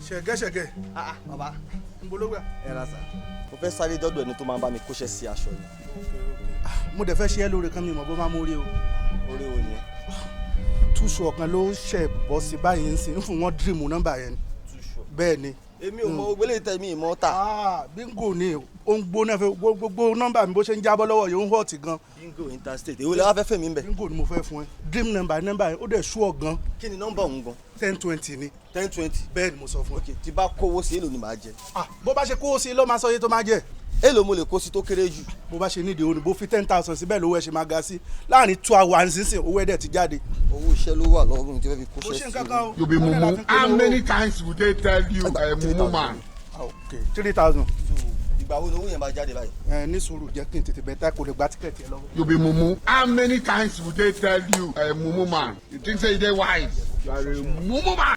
Ṣẹ̀gẹ́ṣẹ̀gẹ́. Ah ah, bàbá. Ń bolo wà? Ẹ ra sà, mo fẹ́ sáré dọ́dọ̀ ẹni tó máa ń bá mi kóṣẹ́ sí aṣọ yẹn. Mo dẹ̀ fẹ́ ṣe é lóore kan, mi mọ̀ bó máa mórí o. Orí wo ni ẹ? Túṣu ọ̀kan ló ṣẹ̀ bọ́ sí báyìí ń sìn ń fún wọn dream nọ́mbà yẹn ni. Bẹ́ẹ̀ ni. Èmi ò mọ ogbélé tẹ mi ìmọ̀ ta. Ah, bingo ni, ó ń gbóná fẹ́ gbogbo nọ́mbà mi bó ṣe ń jábọ́ lọ́wọ́ yìí, ó ń hot gan. Bingo interstate, èwo lẹ wá fẹ́ fẹ́ mi ń bẹ̀? Bingo ni mo fẹ́ fún ẹ, dream number, nọ́mbà yẹn ó dẹ̀ sú ọ gan. Kí ni nọ́mbà òun gan? 1020 ni. 1020? Bẹ́ẹ̀ ni mo sọ fún ẹ. Ok, tí bá kówó sí, èlò ni màá jẹ? Ah, bó bá ṣe kówó sí ló máa sọ iye tó máa jẹ. Èlò mo lè kó sí tó kéré jù? Bó bá ṣe nídìí òní, bó fi 10,000 síbẹ̀ lówó ẹ ṣe máa ga sí. Láàrin 2 hours nísìn, owó ẹ̀ dẹ̀ ti jáde. Owó iṣẹ́ ló wà lọ́wọ́ mi tí fẹ́ fi Bó kóṣẹ́ ṣe sí. nǹkan kan o. You be mumu. How many times would they tell you, mumu man? Ah, ok, 3,000. Ìgbà wo ni owó yẹn máa jáde báyìí? Ẹ ní sùúrù, jẹ́ kí n tètè bẹ̀ tá kò lè gba ticket ẹ lọ́wọ́. You be mumu. How many times would they tell you, mumu man? You think say you dey wise? You are a mumu man.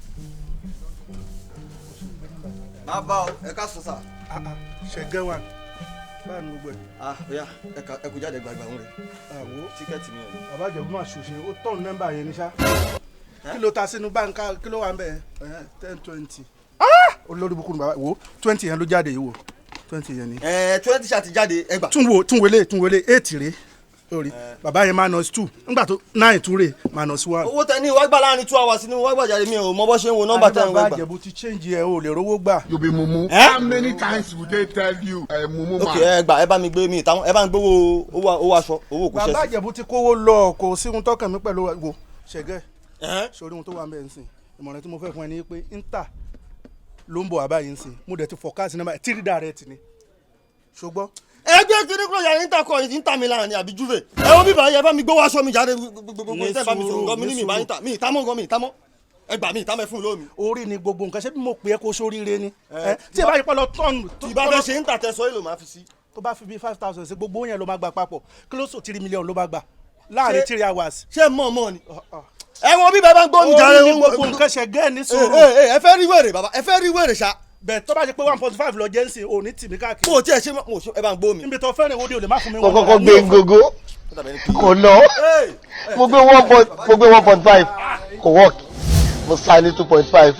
Bàbá o, ẹ ká sọ sà. Ah ah, ṣẹ̀gẹ́ wa, báà ní gbogbo ẹ̀. Ah, oya, ẹ kú jáde gbàgbà ń rẹ. Àwo. Ticket mi ẹ̀. Bàbá Ìjẹ̀bú máa ṣòṣe, ó tọ̀nù nọ́mbà yẹn ní sá. Kí ló ta sínú báńkà? Kí ló wà ń bẹ̀? 1020. Olórí bukú ni bàbá wo, 20 yẹn ló jáde yìí, wo 20 yẹn ni. Ẹ 20 ṣáà ti jáde, ẹ gbà. Tún wo, tún wọlé, tún wọlé, eight rè lórí bàbá yẹn, minus two, nígbà tó nine tún rè, minus one. Owó tẹ ní wá gbà láàrin 2 hours ni wá gbà jáde, mi ò mọ bó ṣe ń wo nọ́mbà tẹ ń Bàbá wá gbà. Ìjẹ̀bú ti change ẹ̀, o lè rówó gbà. You be mumu. Eh? How many times would they tell you, mumu Ok man? Ẹ gbà, ẹ bá mi gbé mi ìtàwọn, ẹ bá mi gbówó owó aṣọ, owó kò Bàbá ṣẹ́ sí. Ìjẹ̀bú ti kówó lọ, kò sí ohun tọkàn mi pẹ̀lú wo ṣẹ̀gẹ́. Ẹ́? Sórí ohun tó wà ń bẹ̀ ń sìn, ìmọ̀ràn tí mo fẹ́ fún ẹ ní pé inter ló ń bọ̀ wá báyìí ń sìn, mo dẹ̀ ti forecast nọ́mbà three direct ni, ṣùgbọ́n. Ẹgbẹ́ kiri kúrò yàrá inter kọ́ Inter Milan ni àbí Juve? Ẹ wo bíbá yẹ, bá mi gbówó aṣọ mi jáde gbogbo Ní tẹ́ bá mi sọ̀rọ̀ sùúrù, gan mi ní mi bá inter mi ìtamọ́ gan mi ìtamọ́, ẹ gbà mí ìtamọ́, ẹ fún mi lómi. Orí ni gbogbo nǹkan ṣé bí mo pè é kó sóríire ni. Ẹ tí ẹ bá yí pọ̀ lọ tọ́ọ̀nù. Tí bá fẹ́ ṣe inter tẹ sọ, èlò máa fi sí? Tó bá fi bí 5,000 sí, gbogbo yẹn ló máa gbà papọ̀, close to 3 million ló máa gbà láàrin 3 hours. Ṣé mọ̀ mọ̀ ni? Ẹ wo bíbá, bá ń gbọ́ mi jáde. Orí ni gbogbo nǹkan ṣe gẹ́, ní sùúrù. Ẹ fẹ́ rí wèrè, bàbá, ẹ fẹ́ rí wèrè ṣá. Bẹ́ẹ̀ tó bá ṣe pé 1.5 lọ jẹ́ ń sìn, òní tì mí káàkiri. Mo tiẹ̀ ṣe mo ṣe, ẹ bá ń gbó mi. Níbi tó fẹ́ràn ìwọ́de ò lè má fún mi. Mo kọ́kọ́ gbé gógó, kò lọ. Mo gbé 1.5, kò work. Mo sá ní 2.5.